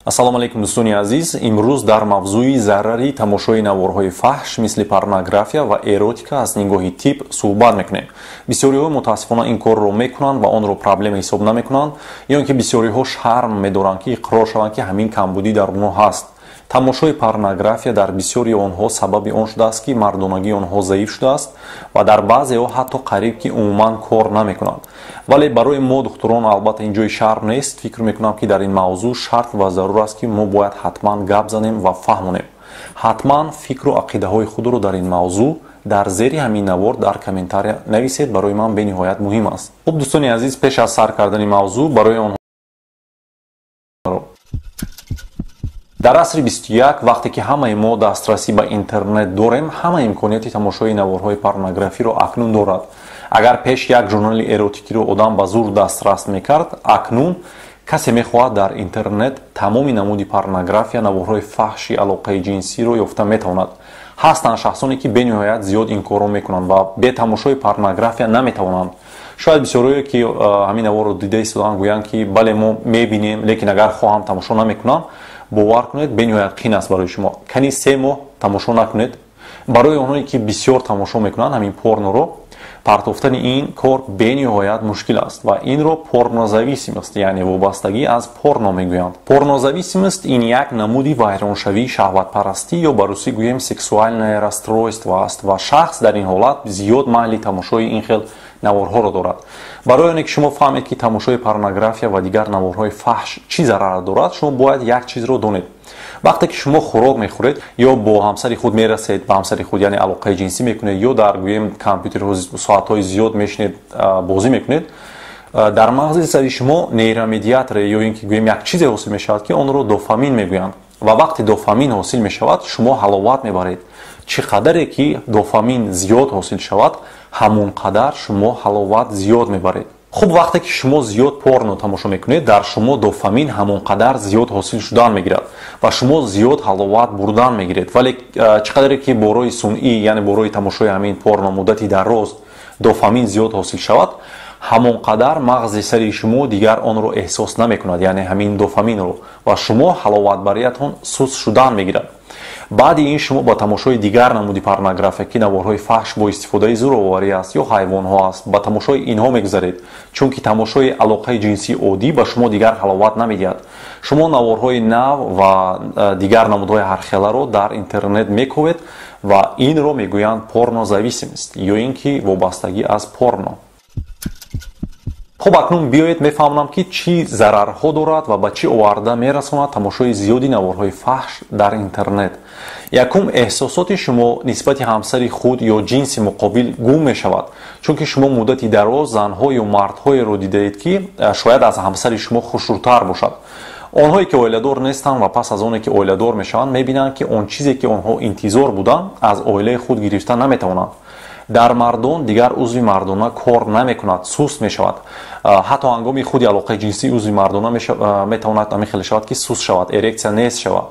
Ассалому алайкум, дӯстони азиз. Имрӯз дар мавзӯи зарари тамошои наворҳои фаҳш мисли порнография ва эротика аз нигоҳи тиб суҳбат мекунем. Бисёриҳо мутаассифона ин корро мекунанд ва онро проблема ҳисоб намекунанд, ё ин ки бисёриҳо шарм медоранд, ки иқрор шаванд, ки ҳамин камбудӣ дар онҳо ҳаст. Тамошои порнография дар бисёри онҳо сабаби он шудааст, ки мардонагии онҳо заиф шудааст ва дар баъзеҳо ҳатто қариб ки умуман кор намекунанд. Вале барои мо духтурон албатта ин ҷои шарм нест. Фикр мекунам, ки дар ин мавзӯъ шарт ва зарур аст, ки мо бояд ҳатман гап занем ва фаҳмонем. Ҳатман фикру ақидаҳои худро дар ин мавзӯъ дар зери ҳамин навор дар комментария нависед, барои ман бениҳоят муҳим аст. Хуб, дӯстони азиз, пеш аз сар кардани мавзӯъ барои онҳо дар асри 21, вақте ки ҳамаи мо дастрасӣ ба интернет дорем, ҳама имконияти тамошои наворҳои порнографиро акнун дорад. Агар пеш як журнали эротикиро одам ба зур дастрас мекард, акнун касе мехоҳад дар интернет тамоми намуди порнография, наворҳои фаҳши алоқаи ҷинсиро ёфта метавонад. Ҳастанд шахсоне, ки бениҳоят зиёд ин корро мекунанд ва бе тамошои порнография наметавонанд. Шояд бисёрое, ки ҳамин наворро дида истодаанд, гӯянд, ки бале, мо мебинем, лекин агар хоҳам, тамошо намекунам. Бовар кунед, бениҳоят қин аст барои шумо. Кани 3 моҳ тамошо накунед. Барои онҳое, ки бисёр тамошо мекунанд ҳамин порноро, партофтани ин кор бениҳоят мушкил аст ва инро порнозависимость, яъне вобастагӣ аз порно мегӯянд. Порнозависимость ин як намуди вайроншавии шаҳватпарастӣ ё ба русӣ гӯем, сексуальное расстройство аст ва шахс дар ин ҳолат зиёд майли тамошои ин хел наворҳоро дорад. Барои оне ки шумо фаҳмед, ки тамошои порнография ва дигар наворҳои фаҳш чӣ зарар дорад, шумо бояд як чизро донед. Вақте ки шумо хӯрок мехӯред ё бо ҳамсари худ мерасед ба ҳамсари худ, яъне алоқаи ҷинсӣ мекунед, ё дар гӯем компютерҳо соатҳои зиёд мешинед, бозӣ мекунед, дар мағзи сари шумо нейромедиаторе ё ин ки гӯем як чизе ҳосил мешавад, ки онро дофамин мегӯянд. Ва вақте дофамин ҳосил мешавад, шумо ҳаловат мебаред. Чӣ қадаре ки дофамин зиёд ҳосил шавад, ҳамон қадар шумо ҳаловат зиёд мебаред. Хуб, вақте ки шумо зиёд порно тамошо мекунед, дар шумо дофамин ҳамон қадар зиёд ҳосил шудан мегирад ва шумо зиёд ҳаловат бурдан мегиред. Вале чӣ қадаре ки бо роҳи сунъӣ, яъне бо роҳи тамошои ҳамин порно муддати дароз дофамин зиёд ҳосил шавад, ҳамон қадар мағзи сари шумо дигар онро эҳсос намекунад, яъне ҳамин дофаминро, ва шумо ҳаловатбариятон суст шудан мегирад. Баъди ин шумо ба тамошои дигар намуди порнография, ки наворҳои фаҳш бо истифодаи зӯроварӣ аст ё ҳайвонҳо аст, ба тамошои инҳо мегузаред, чунки тамошои алоқаи ҷинсии оддӣ ба шумо дигар ҳаловат намедиҳад. Шумо наворҳои нав ва дигар намудҳои ҳархеларо дар интернет мековед ва инро мегӯянд порнозависимость ё ин ки вобастагӣ аз порно. Хуб, акнун биёед мефаҳмонам, ки чӣ зарарҳо дорад ва ба чӣ оварда мерасонад тамошои зиёди наворҳои фаҳш дар интернет. Якум, эҳсосоти шумо нисбати ҳамсари худ ё ҷинси муқобил гум мешавад, чунки шумо муддати дароз занҳо ё мардҳоеро дидаед, ки шояд аз ҳамсари шумо хушрӯтар бошад. Онҳое, ки оиладор нестанд ва пас аз оне ки оиладор мешаванд, мебинанд, ки он чизе, ки онҳо интизор буданд, аз оилаи худ гирифта наметавонанд. Дар мардон дигар узви мардона кор намекунад, суст мешавад. Ҳатто ҳангоми худи алоқаи ҷинсӣ узви мардона метавонад ҳамин хеле шавад, ки суст шавад, эрексия нест шавад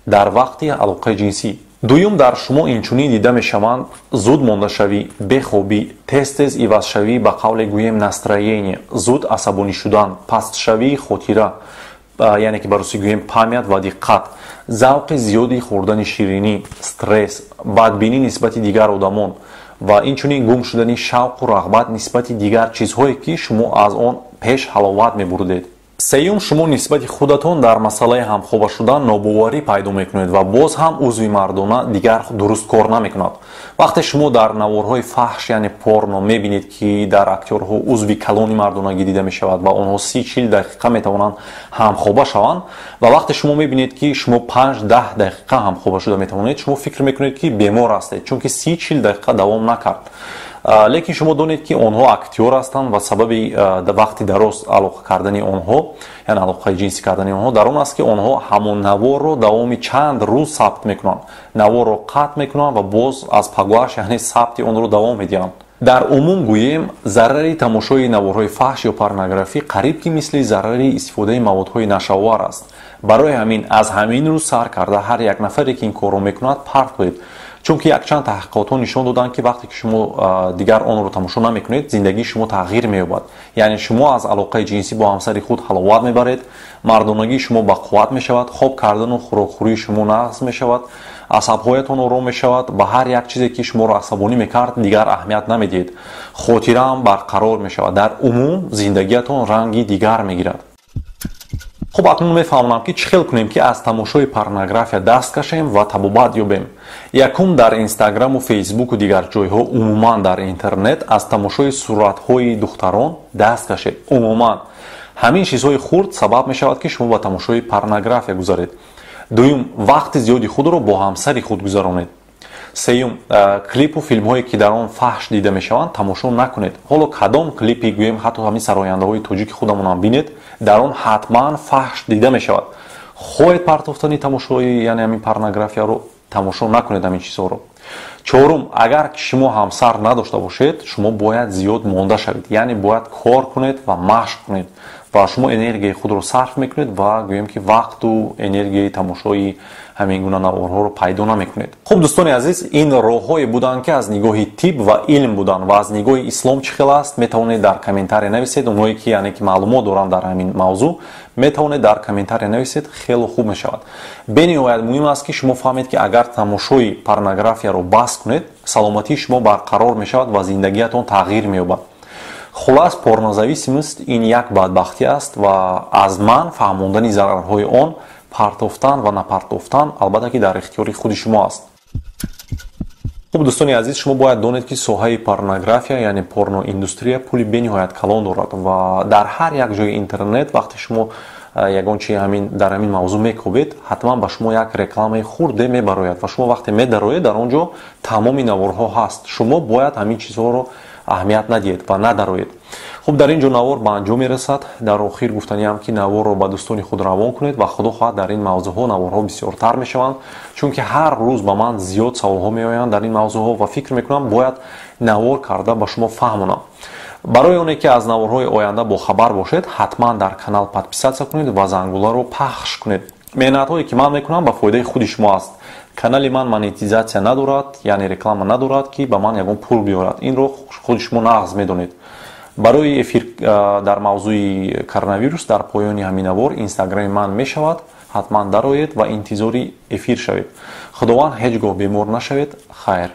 дар вақти алоқаи ҷинсӣ. Дуюм, дар шумо инчунин дида мешаванд зуд мондашавӣ, бехобӣ, тез тез ивазшавӣ, ба қавле гӯем, настроение, зуд асабонӣ шудан, пастшавии хотира, яъне ки ба русӣ гӯем, память ва диққат, завқи зиёди хӯрдани ширинӣ, стресс, бадбинӣ нисбати дигар одамон ва инчунин гум шудани шавқу рағбат нисбати дигар чизҳое, ки шумо аз он пеш ҳаловат мебурдед. Сеюм, шумо нисбати худатон дар масъалаи ҳамхоба шудан нобоварӣ пайдо мекунед ва боз ҳам узви мардона дигар дуруст кор намекунад. Вақте шумо дар наворҳои фаҳш, яъне порно, мебинед, ки дар актёрҳо узви калони мардонагӣ дида мешавад ва онҳо 30-40 дақиқа метавонанд ҳамхоба шаванд, ва вақте шумо мебинед, ки шумо 5-10 дақиқа ҳамхоба шуда метавонед, шумо фикр мекунед, ки бемор ҳастед, чунки 30-40 дақиқа давом накард. Лекин шумо донед, ки онҳо актёр ҳастанд ва сабаби вақти дароз алоқа кардани онҳо, яъне алоқаи ҷинсӣ кардани онҳо, дар он аст, ки онҳо ҳамон наворро давоми чанд рӯз сабт мекунанд, наворро қатъ мекунанд ва боз аз пагоҳаш, яъне сабти онро давом медиҳанд. Дар умум гӯем, зарари тамошои наворҳои фаҳш ё порнографӣ қариб ки мисли зарари истифодаи маводҳои нашаовар аст. Барои ҳамин аз ҳамин рӯз сар карда ҳар як нафаре, ки ин корро мекунад, партоед. Чунки якчанд таҳқиқотҳо нишон доданд, ки вақте ки шумо дигар онро тамошо намекунед, зиндагии шумо тағйир меёбад. Яъне шумо аз алоқаи ҷинсӣ бо ҳамсари худ ҳаловат мебаред, мардонагии шумо ба қувват мешавад, хоб кардану хӯрокхӯрии шумо нағз мешавад, асабҳоятон ором мешавад, ба ҳар як чизе ки шуморо асабонӣ мекард дигар аҳамият намедиҳед, хотираам барқарор мешавад. Дар умум зиндагиятон ранги дигар мегирад. Хуб, акнун мефаҳмонам, ки чӣ хел кунем, ки аз тамошои порнография даст кашем ва табобат ёбем. Якум, дар инстаграму фейсбуку дигар ҷойҳо, умуман дар интернет аз тамошои суратҳои духтарон даст кашед. Умуман ҳамин чизҳои хурд сабаб мешавад, ки шумо ба тамошои порнография гузаред. Дуюм, вақти зиёди худро бо ҳамсари худ гузаронед. Сеюм, клипу филмҳое, ки дар он фаҳш дида мешаванд, тамошо накунед. Ҳоло кадом клипи гӯем, ҳатто ҳамин сарояндаҳои тоҷики худамонам бинед, дар он ҳатман фаҳш дида мешавад. Хоҳед партофтани тамошои, яъне ҳамин порнографияро, тамошо накунед ҳамин чизҳоро. Чорум, агар шумо ҳамсар надошта бошед, шумо бояд зиёд монда шавед, яъне бояд кор кунед ва машқ кунед ва шумо энергияи худро сарф мекунед ва гӯем ки вақту энергияи тамошои ҳамин гуна наворҳоро пайдо намекунед. Хуб, дӯстони азиз, ин роҳҳое буданд, ки аз нигоҳи тиб ва илм буданд ва аз нигоҳи ислом чӣ хел аст, метавонед дар комментария нависед. Онҳое ки яъне ки маълумот доранд дар ҳамин мавзӯъ, метавонед дар комментария нависед, хело хуб мешавад. Бениҳоят муҳим аст, ки шумо фаҳмед, ки агар тамошои порнографияро бас кунед, саломатии шумо барқарор мешавад ва зиндагиятон тағйир меёбад. Хулас, порнозависимость ин як бадбахтӣ аст ва аз ман фаҳмондани зарарҳои он, партофтан ва напартофтан, албатта ки дар ихтиёри худи шумо аст. Хуб, дӯстони азиз, шумо бояд донед, ки соҳаи порнография, яъне порноиндустрия, пули бениҳоят калон дорад ва дар ҳар як ҷои интернет вақте шумо ягон чи ҳамин дар ҳамин мавзӯъ мекобед, ҳатман ба шумо як рекламаи хурде мебарояд ва шумо вақте медароед, дар он ҷо тамоми наворҳо ҳаст. Шумо бояд ҳамин чизҳоро аҳамият надиҳед ва надароед. Хуб, дар ин ҷо навор ба анҷом мерасад. Дар охир гуфтаниам, ки наворро ба дӯстони худ равон кунед ва худо хоҳад, дар ин мавзӯъҳо наворҳо бисёртар мешаванд, чунки ҳар рӯз ба ман зиёд саволҳо меоянд дар ин мавзӯъҳо ва фикр мекунам, бояд навор карда ба шумо фаҳмонам. Барои оне ки аз наворҳои оянда бохабар бошед, ҳатман дар канал подписаться кунед ва зангуларо пахш кунед. Меҳнатҳое, ки ман мекунам, ба фоидаи худи шумо аст. Канали ман монетизатсия надорад, яъне реклама надорад, ки ба ман ягон пул биёрад. Инро худи шумо нағз медонед. Барои эфир дар мавзӯи коронавирус дар поёни ҳамин навор инстаграми ман мешавад, ҳатман дароед ва интизори эфир шавед. Худованд ҳеҷ гоҳ бемор нашавед. Хайр.